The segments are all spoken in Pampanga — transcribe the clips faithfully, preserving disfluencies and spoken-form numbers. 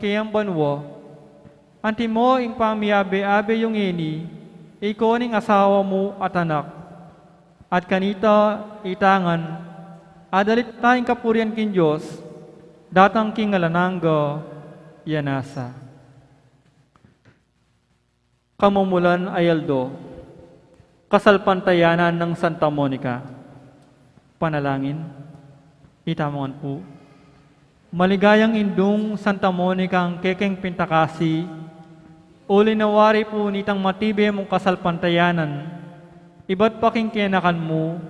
keng banua. Antimo ing pamiabe-abe yu ngeni, ikaw ning asawa mu at anak. At kanita, ita ngan, adalit ta ing kapurian king Dios, datang king alang angga, ya nasa. Kamumulan a aldo. Kasalpantayanan nang Santa Monica. Panalangin. Itamu ngan pu. Maligayang indung Santa Monica ing kekeng pintakasi, uli na wari pu nitang matibe mung kasalpantayanan, ibat pa king kayanakan mu,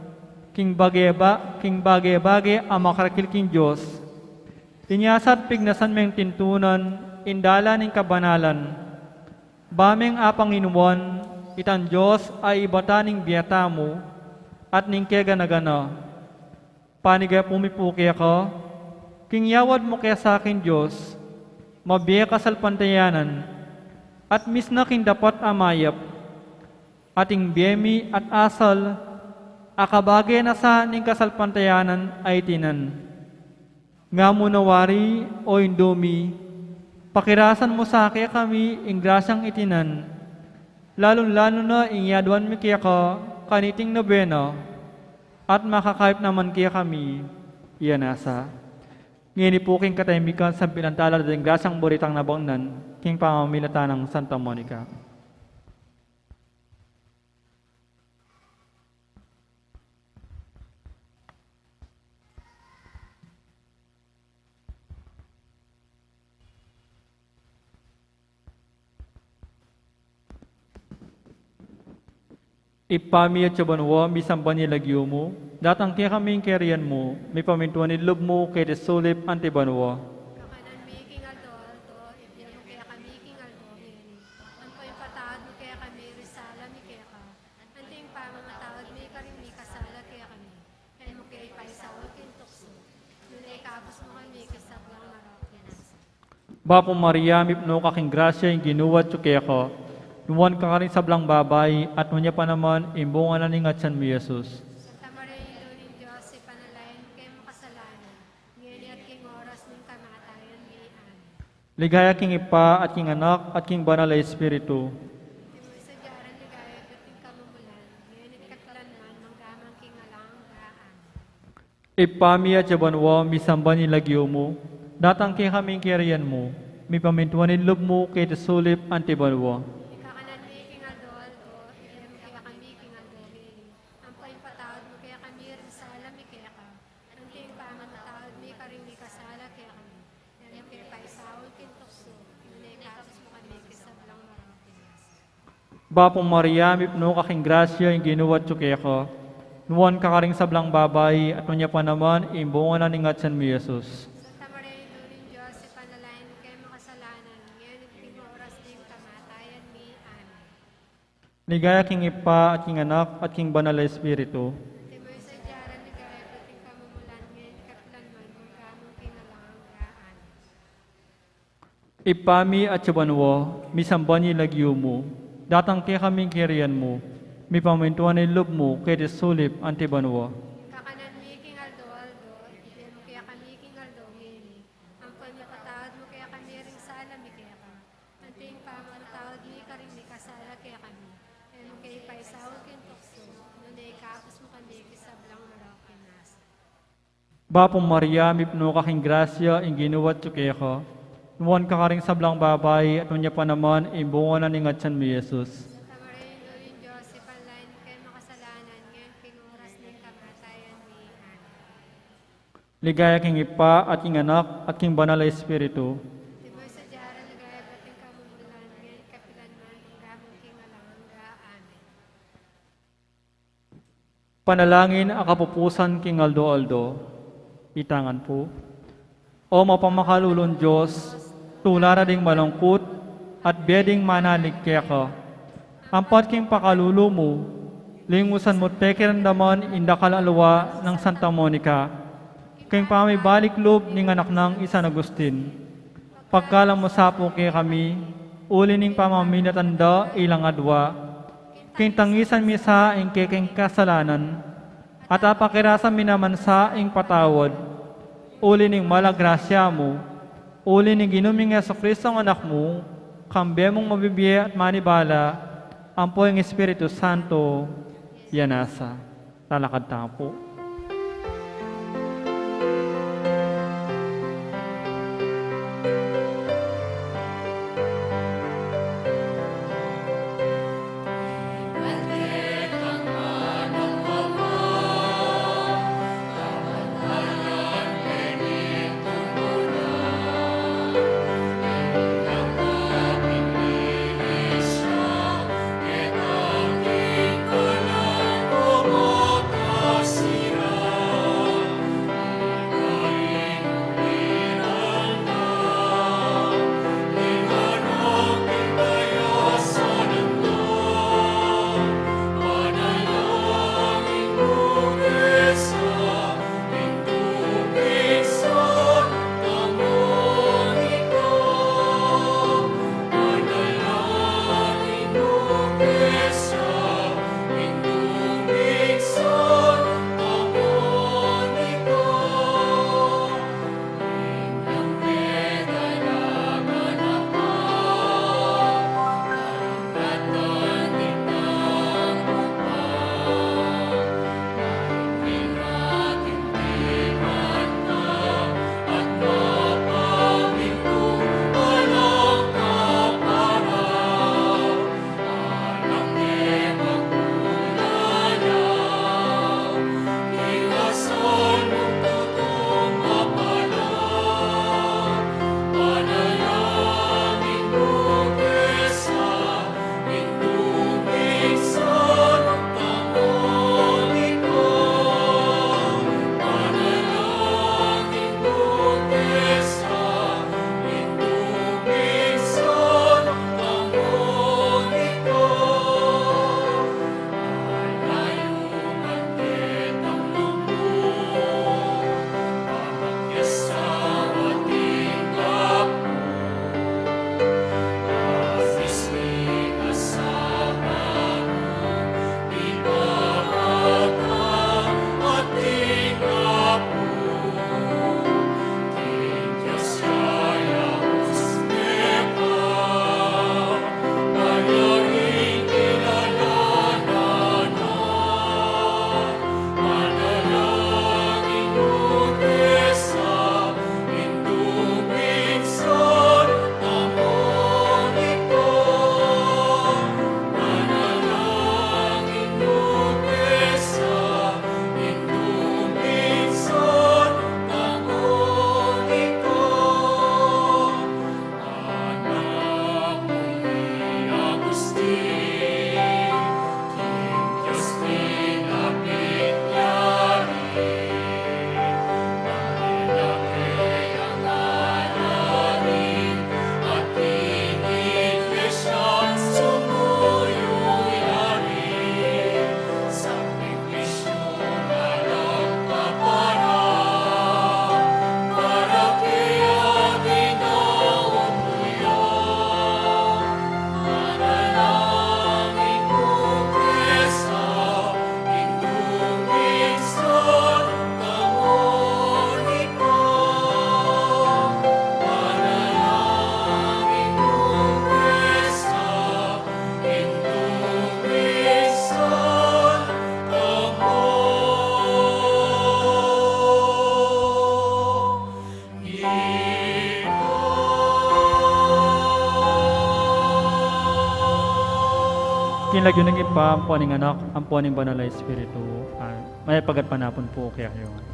king bage ba, king bage-bage a makarkil king Dios, inya sa at pignasan meng tintunan ing dalan ning kabanalan, ba meng apanginuan itang Dios a ibatan ning bie tamu at ning kegana-gana. Panigapu mi pu keka, king yawad mu ke sa king Dios, mabie kasalpantayanan, at misna king dapat a mayap, at ing bie mi at asal, akabage na sa ning kasalpantayanan a itinan. Nga mu na wari, o Indu mi, pakirasan mu sa kekami ing grasyang itinan, lalung-lalu na ing yaduan mi keka kaniting nobena, at makakayap naman kekami, ya nasa. Ngeni pu king katahimikan, sampilan tala ding grasyang buri tang nabaunan, king pamamilatan nang Santa Monica. Ibpa mi atsu ka banua, misamban ya ing lagyu mu, datang kekami ing kayarian mu, mipamintuan ing lub mu, keti sulip anti banua. Kakanan mi king aldo-aldo, ibie mu kekami king aldo ngeni. Ampo ipatawad mu kekami ring sala mi keka, anti ing pamamatawad mi karing mikasala kekami. E mu ke ipaisaul king tuksu, nune ikabus mu kami king sablang marok. Bapu Maria, mipnu ka king grasya, ing Ginu atsu keka. Nuan ka karing sablang babai, at nuan ya pa naman ing bunga na ning atyan mu, i Jesus. Santa Maria, Indu ning Dios, ipanalangin mu keng makasalanan, ngeni at king oras ning kamatayan mi. Amen. Ligaya king Ibpa, at king Anak, at king Banal a Espiritu. Antimo ing sadya ning ligaya, ibat king kamumulan, ngeni at kapilan man, mangga man king alang angga. Amen. Ibpa mi atsu ka banua, misamban ya ing lagyu mu, datang kekami ing kayarian mu, mipamintuan ing lub mu, keti sulip anti banua. Ing kakanan mi king aldo-aldo, ibie mu kekami king aldo ngeni. Ampo ipatawad mu kekami ring sala mi keka, anti ing pamamatawad mi karing mikasala kekami. E mu ke ipaisaul king tuksu, nune ikabus mu kami king sablang marok. Bapu Maria, mipnu ka king grasya, ing Ginu atsu keka. Nuan ka karing sablang babai, at nuan ya pa naman ing bunga na ning atyan mu, i Jesus. Santa Maria, Indu ning Dios, ipanalangin mu keng makasalanan, ngeni at king oras ning kamatayan mi. Amen. Ligaya king Ibpa, at king Anak, at king Banal a Espiritu. Antimo ing sadya ning ligaya, ibat king kamumulan, ngeni at kapilan man, mangga man king alang angga. Amen. Ibpa mi atsu ka banua, misamban ya ing lagyu mu, datang kekami ing kayarian mu, mipamintuan ing lub mu, keti sulip anti banua. Ing kakanan mi king aldo-aldo, ibie mu kekami king aldo ngeni. Ampo ipatawad mu kekami ring sala mi keka, anti ing pamamatawad mi karing mikasala kekami. E mu ke ipaisaul king tuksu, nune ikabus mu kami king sablang marok. Bapu Maria, mipnu ka king grasya, ing Ginu atsu keka. Nuan ka karing sablang babai, at nuan ya pa naman ing bunga na ning atyan mu, i Jesus. Santa Maria, Indu ning Dios, ipanalangin mu keng makasalanan, ngeni at king oras ning kamatayan mi. Amen. Ligaya king Ibpa, at king Anak, at king Banal a Espiritu. Antimo ing sadya ning ligaya, ibat king kamumulan, ngeni at kapilan man, mangga man king alang angga. Amen. Panalangin a kapupusan king aldo-aldo. Ita ngan pu. O mapamakalulung Dios, tula ra ding malungkut at bie ding manalig keka. Ampat king pakalulu mu, lingusan mu't pekiramdaman ing dakal a lua nang Santa Monica king pamibalik lub ning anak nang i San Agustin. Pagkaluban mu sa pu kekami, uli ning pamamilatan da ilang adua, king tangisan mi sa ing kekeng kasalanan, at apakirasan mi naman sa ing patawad, uli ning mal a grasya mu, Uli ning Ginu ming Jesucristo a Anak mu, kambe mung mabibie at manibala, ampo ing Espiritu Santo, ya nasa. Talakad tamu pu. King lagyu ning Ibpa, ampo ning Anak, ampo ning Banal a Espiritu. Amen. Mayap a gatpanapun pu kekayu ngan.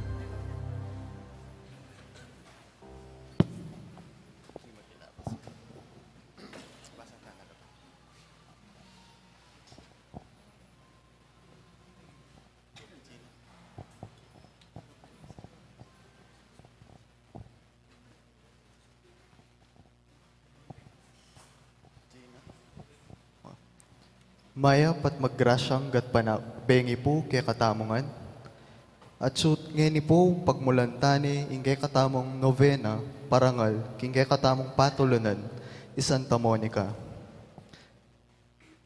Mayap at magrasyang gatpanapun, bengi pu kekatamu ngan. At sut ngeni pu, pagmulan tane ing kekatamung novena, parangal king kekatamung patulunan, i Santa Monica.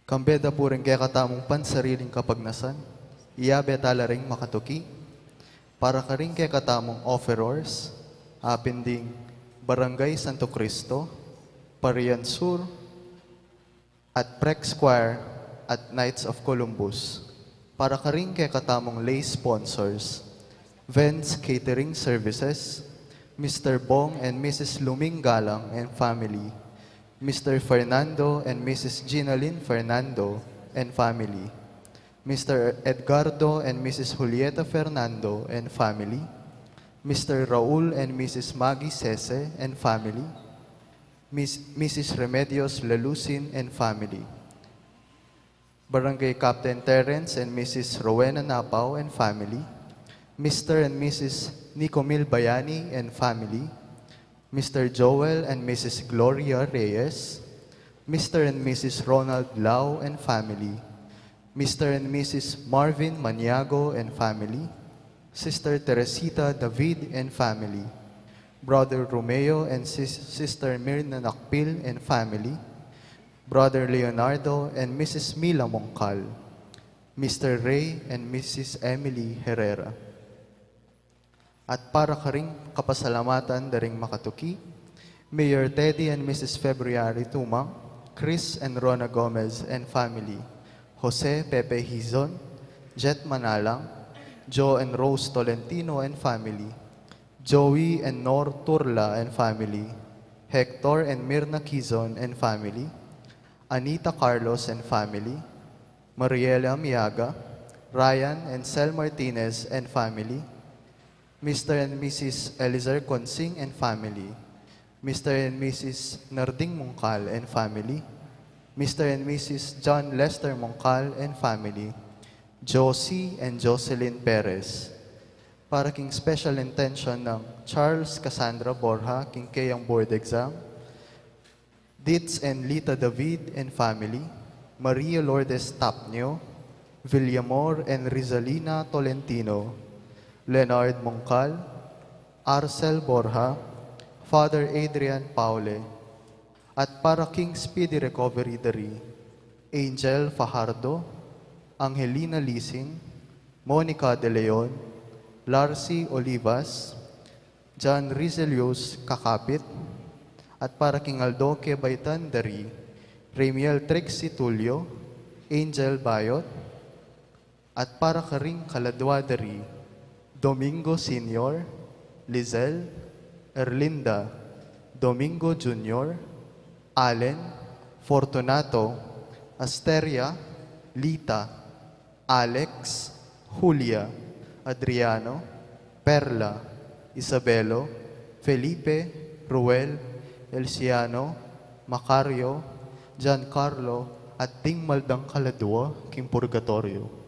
Kambe da pu ring kekatamung pansariling kapagnasan, iyabe tala ring makatuki, para karing kekatamung offerors, apin ding Barangay Santo Cristo, Parian Sur, at Prex Choir at Knights of Columbus. Para karing kekatamung lay sponsors, Vens Catering Services, Mister Bong and Missus Luming Galang and family, Mister Fernando and Missus Ginalyn Fernando and family, Mister Edgardo and Missus Julieta Fernando and family, Mister Raul and Missus Maggie Sese and family, Miss, Missus Remedios Lelusin and family, Barangay Captain Terence and Missus Rowena Napao and family, Mister and Missus Nicomil Bayani and family, Mister Joel and Missus Gloria Reyes, Mister and Missus Ronald Lau and family, Mister and Missus Marvin Maniago and family, Sister Teresita David and family, Brother Romeo and Sis- Sister Mirna Nakpil and family, Brother Leonardo and Missus Mila Mongkal, Mister Ray and Missus Emily Herrera. At para karing kapasalamatan da ring makatuki, Mayor Teddy and Missus February Tumang, Chris and Rona Gomez and family, Jose Pepe Hizon, Jet Manalang, Joe and Rose Tolentino and family, Joey and Nor Turla and family, Hector and Mirna Kizon and family, Anita Carlos and family, Mariela Miaga, Ryan and Sel Martinez and family, Mister and Missus Elizer Consing and family, Mister and Missus Narding Mungkal and family, Mister and Missus John Lester Mungkal and family, Josie and Jocelyn Perez. Para king special intention ng Charles Cassandra Borja king keyang board exam, Ditz and Lita David and family, Maria Lourdes Tapnio, Villamor and Rizalina Tolentino, Leonard Mungkal, Arcel Borja, Father Adrian Paule, at para king speedy recovery da ri Angel Fajardo, Angelina Lising, Monica De Leon, Larcy Olivas, John Rizelius Kakapit, at para king aldo kebaitan da ri Ramiel Trixie Tulio, Angel Bayot, at para karing kaladua da ri Domingo Senior, Lizelle, Erlinda, Domingo Junior, Allen, Fortunato, Asteria, Lita, Alex, Julia, Adriano, Perla, Isabelo, Felipe, Ruel, Elsiano, Macario, Giancarlo, at ding maldang kaladua king purgatoryo.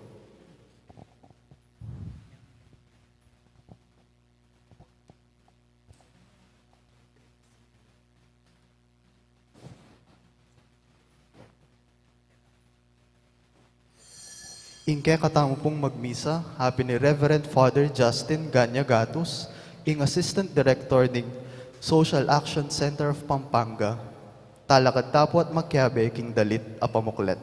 Ing kekatamu pung magmisa, apin i Reverend Father Justin Ganya Gatus, ing Assistant Director ning Social Action Center of Pampanga. Talakad ta pu at makiabe king dalit a pamuklat.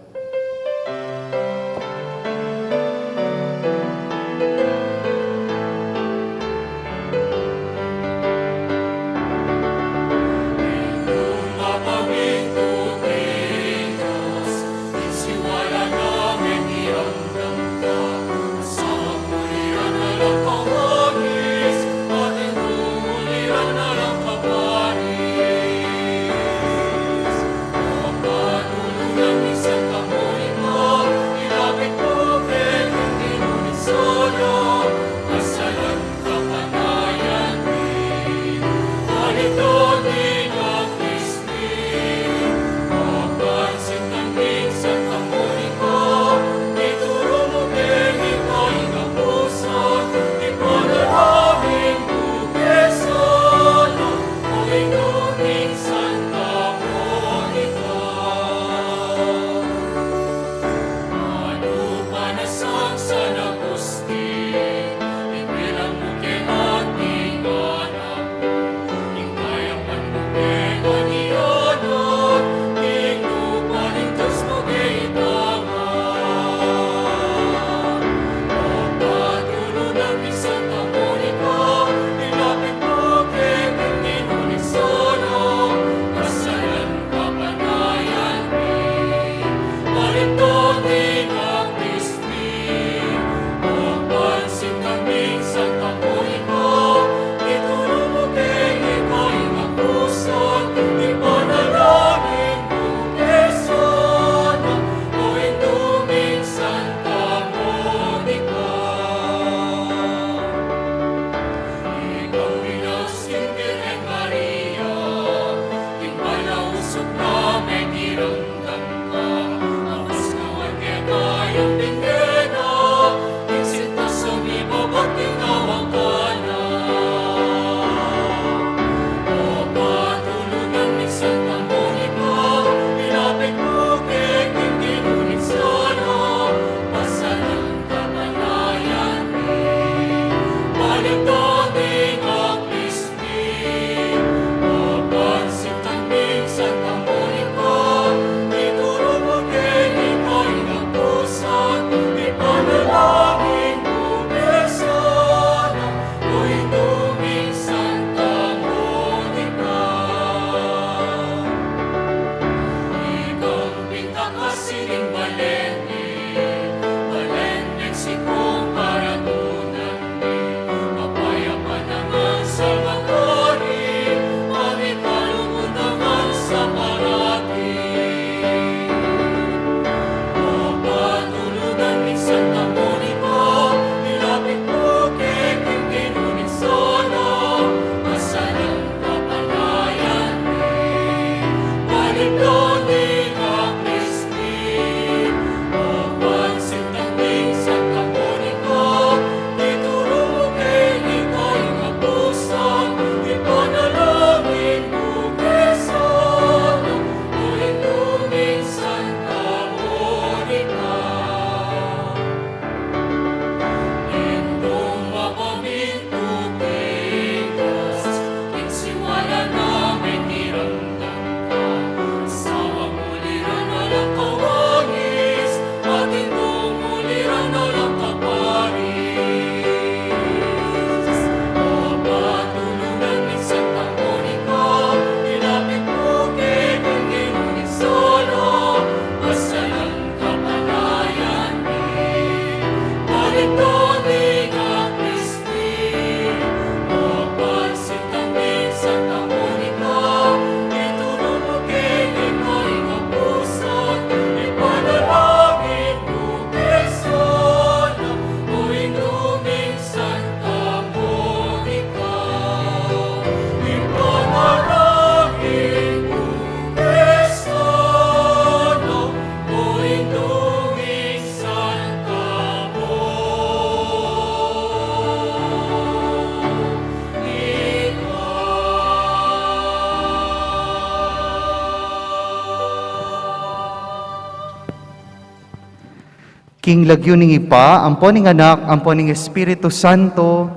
King lagyu ning Ibpa, ampo ning Anak, ampo ning Espiritu Santo,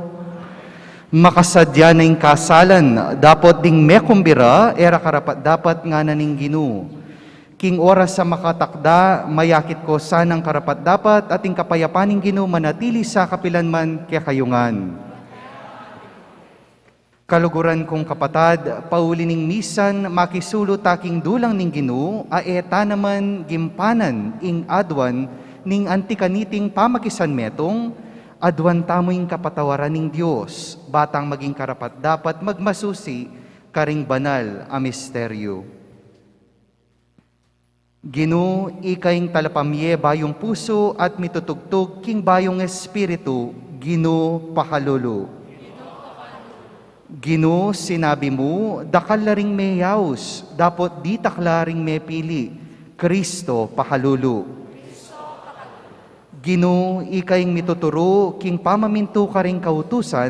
makasadya na ing kasalan, dapot ding mekumbira, e ra karapat-dapat ngana ning Ginu. King oras a makatakda, mayakit ko sanang karapat-dapat, at ing kapayapan ning Ginu manatili sa kapilan man kekayu ngan. Kaluguran kung kapatad, pauli ning misan, makisulu ta king dulang ning Ginu, a e ta naman gimpanan ing aduan ning anti kaniting pamakisanmetung, aduan tamu ing kapatawaran ning Dios, ba tang maging karapat-dapat magmasusi karing banal a misteryu. Ginu, ika ing talapamye bayung pusu at mitutugtug king bayung espiritu, Ginu, pakalulu. Ginu, sinabi mu, dakal la ring meyaus, dapot ditak la ring mepili, Kristo, pakalulu. Ginu, ika ing mituturu king pamamintu karing kautusan,